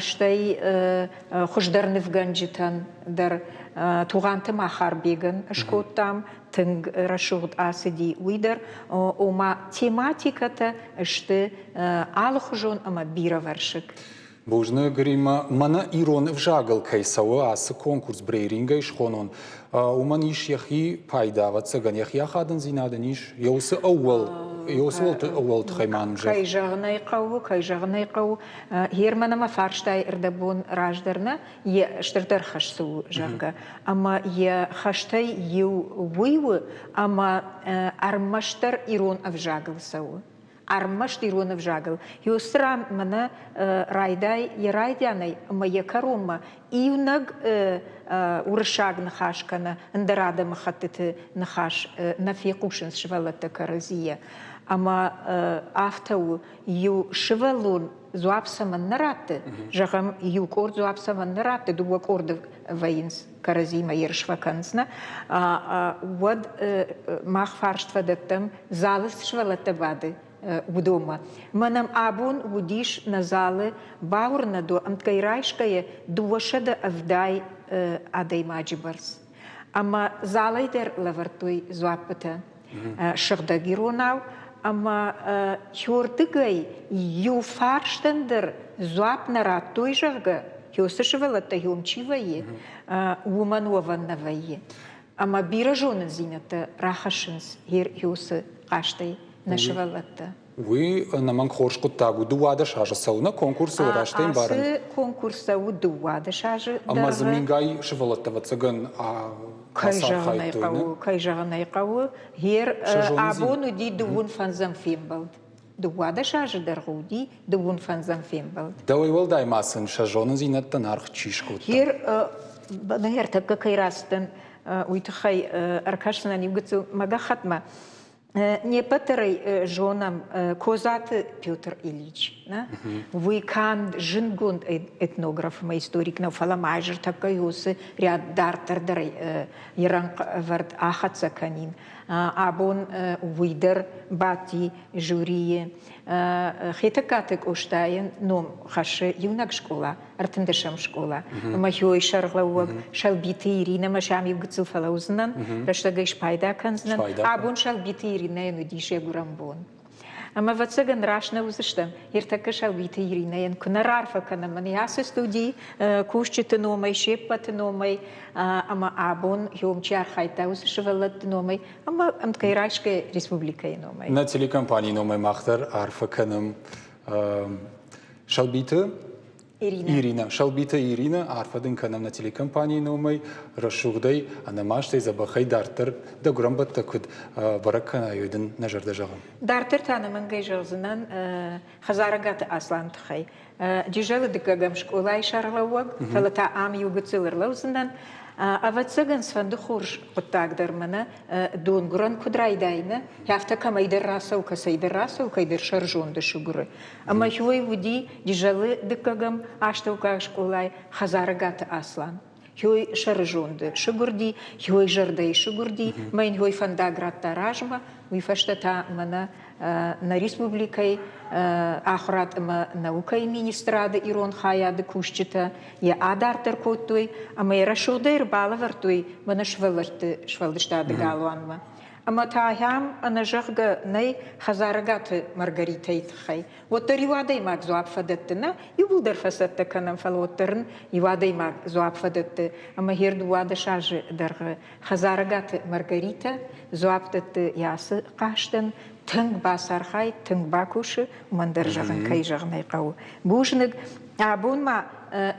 стӕй хуыздӕр нывгӕнджытӕн дӕр Тугъанты Махарбегӕн скодтам, тынг рӕсугъд ацыди уый дӕр. Ома тематикӕтӕ сты алыхуызон ӕмӕ бирӕвӕрсыг. Бузныг, Риммӕ. Мӕнӕ ирон ӕвзагыл кӕй цӕуы ацы конкурс брейрингӕй схонон, уымӕн ис йӕхи пайда, ӕвӕццӕгӕн, йӕхи ахадындзинад ын ис, йӕ уыцы ӕууӕл йӕ уыцы ӕууӕл тыххӕй ма нын зӕгъ. Кӕй зӕгъын ӕй хъӕуы, кӕй зӕгъын ӕй хъӕуы, Герман ӕмӕ фарстай ӕрдӕбон раздӕр нӕ, йе стырдӕр хӕс цы у, зӕгъгӕ. Ӕмӕ йӕ хӕстӕй иу уый у, ӕмӕ ӕрмӕстдӕр ирон ӕвзагыл цӕуы. Ӕрмӕст ирон ӕвзагыл. Ёстрам мӕнӕ райдай йӕ райдианӕй ӕмӕ йӕ кӕронмӕ иунӕг уырыссаг ныхас кӕнӕ ӕндӕр адӕмыхӕттыты ныхас нӕ фехъусынц сывӕллӕттӕ кӕрӕдзийӕ. Ӕмӕ афтӕ у, иу сывӕллон дзуапп цӕмӕннӕ ратты, зӕгъӕм, иу къорд дзуапп цӕмӕннӕ ратты, дыууӕ къорды вӕййынц кӕрӕдзимӕ ерыс фӕкӕнынц, нӕ, уӕд мах фарст фӕдӕттӕм, залы цы сывӕллӕттӕ бады, уыдонмӕ. Мӕнӕн абон уыдис нӕ залы бауырнӕд уӕ, ӕмткӕй райсгӕйӕ 270 адӕймаджы бӕрц. Ӕмӕ залӕй дӕр лӕвӕрдтой дзуаппытӕ сыгъдӕг иронау, ӕмӕ хёрдыгӕй иу фарстӕн дӕр дзуапп нӕ радтой, зӕгъгӕ, хёсы сывӕллӕттӕ хём чи вӕййы, уымӕн уӕвӕн нӕ вӕййы. Ӕмӕ бирӕ зонындзинӕдтӕ рахӕссынц хёсы хъазтӕй нӕ сывӕллӕттӕ. Уый ӕнӕмӕнг хорз хъуыддаг у. 12 азы цӕуы нӕ конкурсы рӕстӕй ӕмбарын. Ацы конкурс цӕуы 12 азы Ӕмӕ дзы мингай сывӕллӕттӕ, ӕвӕццӕгӕн, Кӕй зӕгъын ӕй хъӕуы, кӕй зӕгъын ӕй хъӕуы, гъер абон уыди дыууын фӕндзӕм фембӕлд. 12 азы дӕргъы уыди дыууын фӕндзӕм фембӕлд. Дӕуӕй уӕлдай ма сын сӕ зонындзинӕдтӕн аргъ чи скодта? Гъер ӕртӕккӕ кӕй рацыдтӕн, уый тыххӕй ӕркӕсдзынӕн иу гыццыл мӕ гӕххӕтмӕ. Не ппӕт дӕр ӕй зонӕм Козаты Петр Ильич. Уый канд зындгонд этнограф ӕмӕ историк нӕу, фӕлӕ ма ӕз ӕртӕккӕ уыцы ряд дарддӕр дӕр йӕ рӕнхъ ӕвӕрд ахӕццӕ кӕнин. Абон уый дӕр бадти жюрийы. Хетӕгкаты Къостайы ном хӕссы иунӕг скъола, ӕртындӕсӕм скъола. Ӕмӕ Хиойы сӕргълӕууӕг Сӕлбиты Иринӕмӕ сӕм иу гыццыл фӕлӕудзынӕн, рӕстӕгӕй спайда кӕндзынӕн. Абон Сӕлбиты Иринӕйӕн уыдис йӕ гуырӕн бон. Ӕмӕ, ӕвӕццӕгӕн, раст нӕ уыдзыстӕм, ӕртӕккӕ Сӕлбиты Иринӕйӕн куы нӕ раарфӕ кӕнӕм мӕнӕ ацы студийы кусджыты номӕй, се ппӕты номӕй, ӕмӕ абон Хиом чи архайдта, уыцы сывӕллӕтты номӕй ӕмӕ ӕмткӕй райсгӕ республикӕйы номӕй. Нӕ телекомпанийы номӕй мах дӕр арфӕ кӕнӕм Сӕлбиты Иринӕ. Иринӕ. Сӕлбиты Иринӕ, арфӕ дын кӕнӕм нӕ телекомпанийы номӕй, рӕсугъдӕй, ӕнӕмастӕй, дзӕбӕхӕй дарддӕр дӕ гуырӕнбӕттӕ куыд бӕрӕг кӕнай, уый дын нӕ зӕрдӕ зӕгъы. Дарддӕр та ӕнӕмӕнгӕй зӕгъдзынӕн Хӕдзарӕгаты Асланы тыххӕй. Джызӕлы дыккӕгӕм скъолайы сӕргълӕууӕг, фӕлӕ та ам иу гыццыл ӕрлӕудзынӕн. Ӕвӕццӕгӕн, цыфӕнды хорз хъуыддаг дӕр мӕнӕ донгуырӕн куыд райдайы, афтӕ кӕмӕйдӕр рацӕуы, кӕцӕйдӕр рацӕуы, кӕйдӕр сӕрзонды сыгуыры. Ӕмӕ уый уыди Джызӕлы дыккӕгӕм астӕуккаг скъолайы Хӕдзарыгаты Аслан. Хёй сӕрызонды сыгуырди, хёй зӕрдӕйы сыгуырди, мӕ йын хёй фӕндаг радта размӕ, уый фӕстӕ та мӕнӕ нӕ республикӕйы ахуырад ӕмӕ наукӕйы министрады ирон хайады кусджытӕ йӕ адарддӕр кодтой ӕмӕ йӕ рӕсугъдӕй ӕрбалӕвӕрдтой мӕнӕ сывӕллӕтты сфӕлдыстады галуанмӕ. Ӕмӕ та ахӕм ӕнӕзӕгъгӕ нӕй Хӕдзарӕгаты Маргаритӕйы тыххӕй. Уӕддӕр иу адӕймаг дзуапп фӕдӕтты, нӕ, иууылдӕр фӕцӕттӕ кӕнӕм, фӕлӕ уӕддӕр ын иу адӕймаг дзуапп фӕдӕтты. Ӕмӕ гъер 12 азы дӕргъы Хӕдзарӕгаты Маргаритӕ дзуапп дӕтты йӕ ацы хъазтӕн, тынг бацархай, тынг бакусы, уымӕн дӕр зӕгъын, кӕй зӕгъын ӕй хъӕуы. Бузныг. Абон ма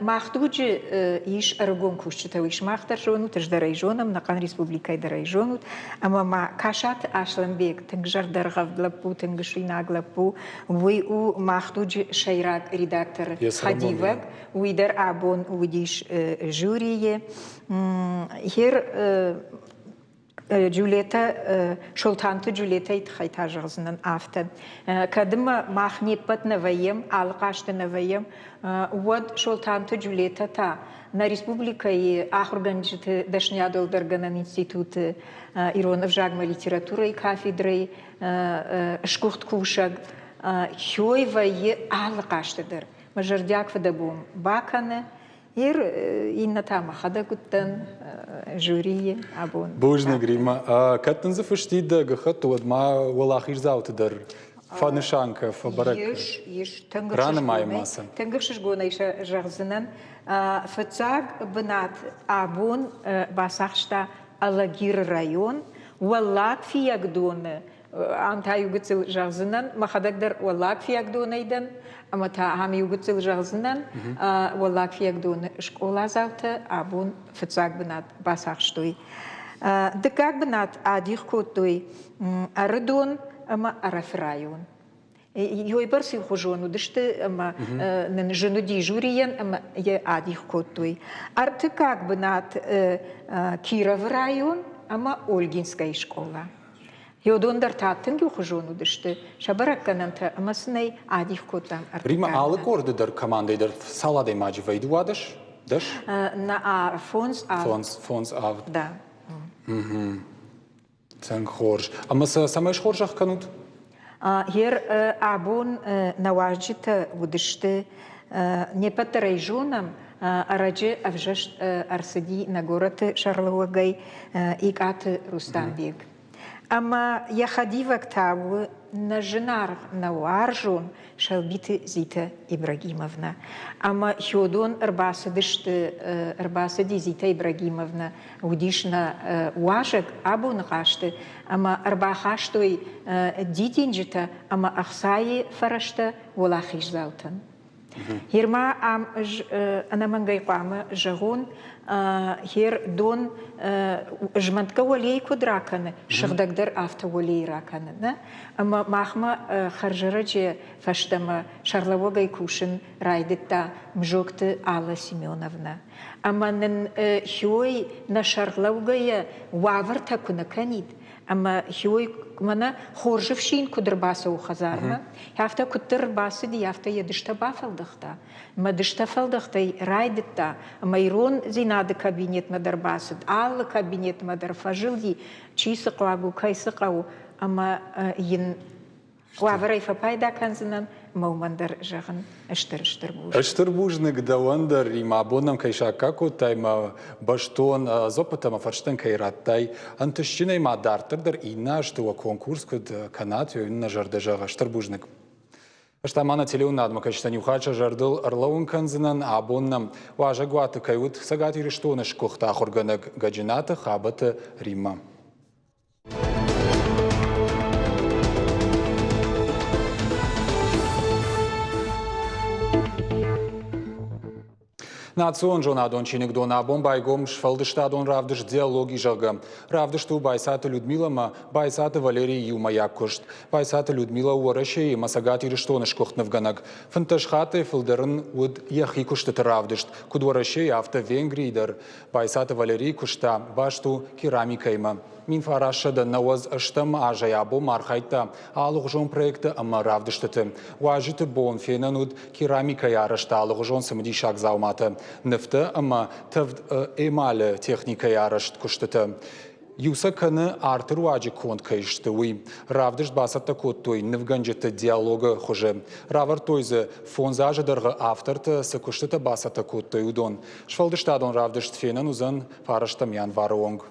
мах дуджы ис ӕрыгон кусджытӕ, уый сымах дӕр зонут, ӕз дӕр ӕй зонӕм, нӕхъӕн республикӕйы дӕр ӕй зонут. Ӕмӕ ма Касаты Аслӕнбег тынг зӕрдӕргъӕвд лӕппу, тынг суинаг лӕппу, уый у мах дуджы сӕйраг редакторы хӕдивӕг. Уый дӕр абон уыдис жюрийы. Хер Джулетӕ, Солтанты Джулетӕйы тыххӕй та зӕгъдзынӕн афтӕ. Кӕд ӕмӕ мах не ппӕт нӕ вӕййӕм, алы хъазты нӕ вӕййӕм, уӕд Солтанты Джулетӕ та нӕ республикӕйы ахуыргӕнджыты дӕсныйадуӕлдӕргӕнӕн институты ирон ӕвзагмӕ литературӕйы кафедрӕйы сгуыхт кусӕг хёй вӕййы алы хъазты дӕр. Мӕ зӕрдиаг фыдӕбон бакӕны, Ир иннӕ та мӕхӕдӕг уыдтӕн жюрийы абон. Бузныг, Риммӕ. Кӕд дын дзы фыстид дӕ гӕххӕтт, уӕд ма уӕлахиздзауты дӕр фӕнысан кӕ, фӕбӕрӕг кӕ. Ис, ис. Тынг Ранымай ма сӕ. Тынг ӕхсызгонӕй сӕ зӕгъдзынӕн. Фыццаг бынат абон бацахста Алагиры район, Уӕллаг Фиййагдоны Ам та иу гыццыл зӕгъдзынӕн, мӕхӕдӕг дӕр Уӕллаг Фиййагдонӕй дӕн, ӕмӕ та ам иу гыццыл зӕгъдзынӕн, Уӕллаг Фиййагдоны скъоладзаутӕ абон фыццаг бынат бацахстой. Дыккаг бынат адих кодтой Ӕрыдон ӕмӕ Ӕрӕфы район. Йойбӕрц иухуызон уыдысты ӕмӕ нын зын уыди жюрийӕн ӕмӕ йӕ адих кодтой. Ӕртыккаг бынат Кировы район ӕмӕ Ольгинскӕйы скъола. Уыдон дӕр та тынг иухуызон уыдысты сӕ бӕрӕггӕнӕнтӕ ӕмӕ сын ӕй адих кодтам ӕртыккаг. Римӕ, алы къорды дӕр командӕйы дӕр цал адӕймаджы вӕййы? 12? Дӕс? Нӕ, фондз авд. Фондз, фондз авд. Да. Тынг хорз. Ӕмӕ сӕ цӕмӕй схорзӕх кӕнут? Гъер абон нӕ уазджытӕ уыдысты, не ппӕт дӕр ӕй зонӕм, ӕрӕджы ӕвзӕрст ӕрцыди нӕ горӕты сӕргълӕууӕгӕй Икъаты Рустанбег. Ӕмӕ йӕ хӕдивӕг та у нӕ зынаргъ, нӕ уарзон Сӕлбиты Зитӕ Ибрагимовнӕ. Ӕмӕ Хёдон ӕрбацыдысты, ӕрбацыди Зитӕ Ибрагимовнӕ уыдис нӕ уазӕг абоны хъазты ӕмӕ ӕрбахастой дидинджытӕ ӕмӕ ӕхцайы фӕрӕзтӕ уӕлахиздзаутӕн. Гъер ма ам ӕз ӕнӕмӕнгӕй хъуамӕ зӕгъон, гъер дон змӕнтгӕ уӕлейы куыд ракӕны, сыгъдӕгдӕр афтӕ уӕлейы ракӕны, нӕ? Ӕмӕ махмӕ хӕрзӕрӕджы фӕстӕмӕ сӕргълӕууӕгӕй кусын райдыдта Мзокты Алла Семеновнӕ. Ӕмӕ нын Хиой нӕ сӕргълӕугӕйӕ уавӕртӕ куы нӕ кӕнид, ӕмӕ Хиой мӕнӕ хорз ӕфсин куыд ӕрбацӕуы хӕдзармӕ, афтӕ куыддӕр ӕрбацыди, афтӕ йӕ дыстӕ бафӕлдӕхта. Мӕ дыстӕ фӕлдӕхтӕй райдыдта, ӕмӕ ирондзинады кабинетмӕ дӕр бацыд, алы кабинетмӕ дӕр фӕзылди, чи цы хъуаг у, кӕй цы хъӕуы, ӕмӕ йын уавӕрӕй фӕпайда кӕндзынӕн ӕмӕ уымӕн дӕр зӕгъын стыр-стыр бузныг. Стыр бузныг дӕуӕн дӕр, Римӕ, абон нӕм кӕй саккаг кодтай мӕ бӕстон дзуаппытӕ ӕмӕ фӕрстытӕн кӕй радтай. Ӕнтыстджынӕй ма дарддӕр дӕр иннӕ азты уӕ конкурс куыд кӕнат, уый нӕ зӕрдӕ зӕгъы. Стыр бузныг. Ӕз та ма нӕ телеуынынадмӕ кӕсджытӕн иу хатт сӕ зӕрдыл ӕрлӕууын кӕндзынӕн, абон нӕм уазӕгуаты кӕй уыд Цӕгат Ирыстоны сгуыхт ахуыргӕнӕг Гӕджынаты Хабӕты Риммӕ. Национ зонадон чиныгдон абон байгом сфӕлдыстадон равдыст «Диалоги», зӕгъгӕ. Равдыст у Байцаты Людмила ӕмӕ Байцаты Валерийы иумӕйаг куыст. Байцаты Людмила у Уӕрӕсейы ӕмӕ Цӕгат Ирыстоны сгуыхт нывгӕнӕг. 15 хаттӕй фылдӕр ын уыд йӕхи куыстыты равдыст, куыд Уӕрӕсейы, афтӕ Венгрийы дӕр. Байцаты Валерий куыста баст у керамикӕимӕ. 1998 азӕй абон архайдта алыгъуызон проектты ӕмӕ равдыстыты. Уазджыты бон фенӕн уыд керамикӕйы арӕзт алыгъуызон цымыдисаг дзауматӕ, нывтӕ ӕмӕ тӕвд эмалы техникӕйы арӕзт куыстытӕ. Иу сӕ кӕны арты руаджы конд кӕй сты, уый. Равдыст бацӕттӕ кодтой нывгӕнджыты диалогы хуызы. Равӕрдтой дзы, фондз азы дӕргъы автортӕ цы куыстытӕ бацӕттӕ кодтой, уыдон. Сфӕлдыстадон равдыст фенӕн уыдзӕн фарӕстӕм январы онг.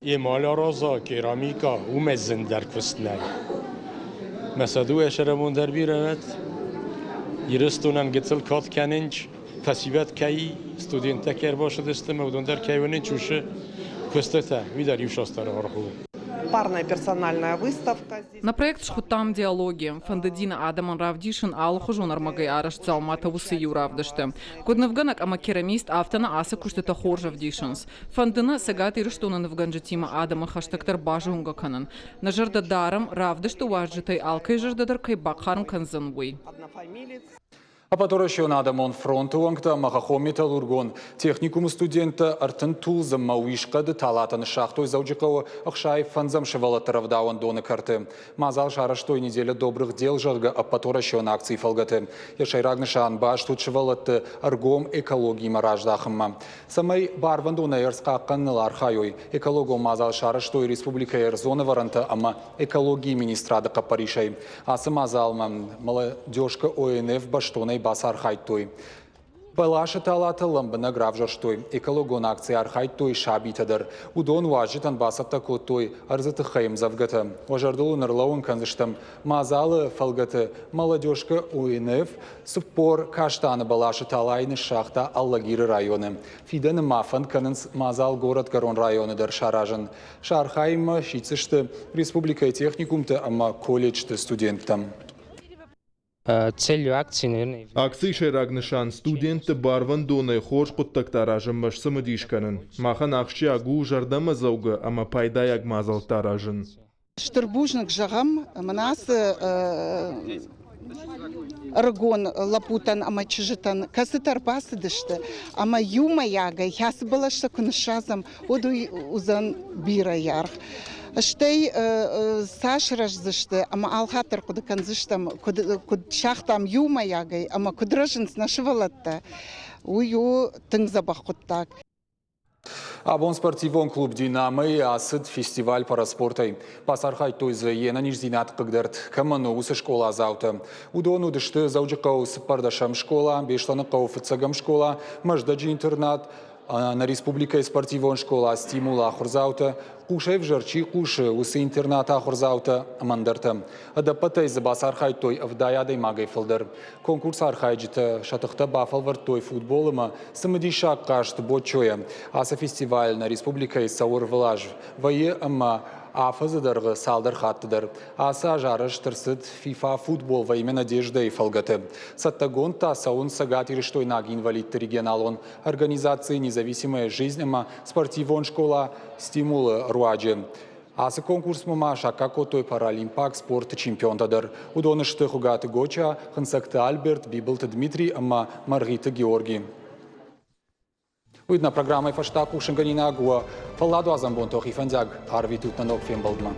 Эмаль араза, керамика, уымӕй зындӕр куыст нӕй. Мӕ сӕ дыууӕ сӕрӕмон дӕр бирӕ уӕд. Ирыстонӕн гыццыл кад кӕнынч, фӕсивӕд кӕй, студенттӕ кӕй ӕрбацыдысты ӕмӕ уыдон дӕр кӕй уынынч, уыцы куыстытӕ, уый дӕр иу састары аргъ у. Парная персональная выставка. Нӕ проект схуыдтам «Диалоги». Фӕндыди нӕ адӕмӕн равдисын алыхуызон ӕрмӕгӕй арӕзт дзауматӕ уыцы иу равдысты. Куыд нывгӕнӕг ӕмӕ керамист, афтӕ нӕ ацы куыстытӕ хорз ӕвдисынц. Фӕнды нӕ Цӕгат Ирыстоны нывгӕнджытимӕ адӕмы хӕстӕгдӕр базонгӕ кӕнын. Нӕ зӕрдӕ дарӕм, равдысты уазджытӕй алкӕй зӕрдӕ дӕр кӕй бахъарм кӕндзӕн, уый. Ӕппӕтуӕрӕсеон адӕмон фронты уӕнгтӕ ӕмӕ хӕххон-металлургон техникумы студенттӕ 30 тулдз ӕмӕ уисхъӕды талатӕ ныссагътой Дзӕуджыхъӕуы 65-ӕм сывӕллӕтты рӕвдауӕндоны кӕрты. Мадзал сарӕзтой «Неделя добрых дел», зӕгъгӕ, ӕппӕтуӕрӕсеон акцийы фӕлгӕты. Йӕ сӕйраг нысан баст уыд сывӕллӕтты ӕргом экологимӕ раздахынмӕ. Цӕмӕй барвӕндонӕй ӕрдз хъахъхъӕныныл архайой, экологон мадзал сарӕзтой республикӕйы ӕрдзон ӕвӕрӕнтӕ ӕмӕ экологийы министрады хъӕппӕрисӕй. Ацы мадзалмӕ молодежка ОНФ бӕстонӕй бацархайдтой. Бӕласы талатӕ лӕмбынӕг равзӕрстой. Экологон акцийы архайдтой сабитӕ дӕр. Уыдон уазджытӕн бацӕттӕ кодтой ӕрдзы тыххӕй ӕмдзӕвгӕтӕ. Уӕ зӕрдыл уын ӕрлӕууын кӕндзыстӕм, мадзалы фӕлгӕты молодежка ОНФ 40 каштаны бӕласы талайы ныссагъта Алагиры районы. Фидӕны ма фӕнд кӕнынц мадзал горӕтгӕрон районы дӕр саразын. Сӕ архайынмӕ сиддзысты республикӕйы техникумты ӕмӕ колледжты студенттӕм. Целью акции, наверное, Акцийы сӕйраг нысан студентты барвӕндонӕй хорз хъуыддӕгтӕ аразынмӕ сцымыдис кӕнын. Махӕн ахсджиаг у зӕрдӕмӕдзӕугӕ ӕмӕ пайдайаг мадзӕлттӕ аразын. Стыр бузныг зӕгъӕм, мӕнӕ ацы ӕрыгон лӕппутӕн ӕмӕ чызджытӕн, кӕцытӕ ӕрбацыдысты ӕмӕ иумӕйагӕй кӕцы бӕлӕстӕ куы ныссадзӕм, уӕд уый уыдзӕн бирӕ аргъ. Стӕй цас рӕздзысты ӕмӕ алхатт дӕр хъуыды кӕндзыстӕм, куыд, куыд сагътам иумӕйагӕй ӕмӕ куыд рӕзынц нӕ сывӕллӕттӕ, уый у тынг дзӕбӕх хъуыддаг. Абон спортивон клуб «Динамо»-йы ацыд фестиваль параспортӕй. Бацархайдтой дзы йе нӕниздзинад хъыгдӕрд кӕмӕн у, уыцы скъоладзаутӕ. Уыдон уыдысты Дзӕуджыхъӕуы цыппӕрдӕсӕм скъола, Беслӕныхъӕуы фыццӕгӕм скъола, Мӕздӕджы интернат, нӕ республикӕйы спортивон скъола «Стимул» ахуырдзаутӕ, хъусӕй ӕвзӕр чи хъусы, уыцы интернаты ахуырдзаутӕ ӕмӕ ӕндӕртӕ. Ӕдӕппӕтӕй дзы бацархайдтой 70 адӕймагӕй фылдӕр. Конкурсы архайджытӕ сӕ тыхтӕ бафӕлвӕрдтой футбол ӕмӕ цымыдисаг хъазт боччойӕ. Ацы фестиваль нӕ республикӕйы цӕуы ӕрвылаз вӕййы ӕмӕ афӕдзы дӕргъы цалдӕр хатты дӕр. Ацы аз арӕзт ӕрцыд FIFA футбол во имя надежды-йы фӕлгӕты. Цӕттӕгонд та цӕуынц цӕгатирыстойнаг инвалидты регионалон организаци «Независимая жизнь» ӕмӕ спортивон скъола «Стимул»-ы руаджы. Ацы конкурсмӕ ма саккаг кодтой паралимпаг спорты чемпионтӕ дӕр. Уыдон сты Хуыгаты Гоча, Хынцӕгты Альберт, Бибылты Дмитрий ӕмӕ Мӕргъиты Георги. Уый нӕ программӕйы фӕстаг хъусынгӕнинаг уӕ фӕлладуадзӕн бонты хи фӕндиаг арвитут нӕ ног фембӕлдмӕ.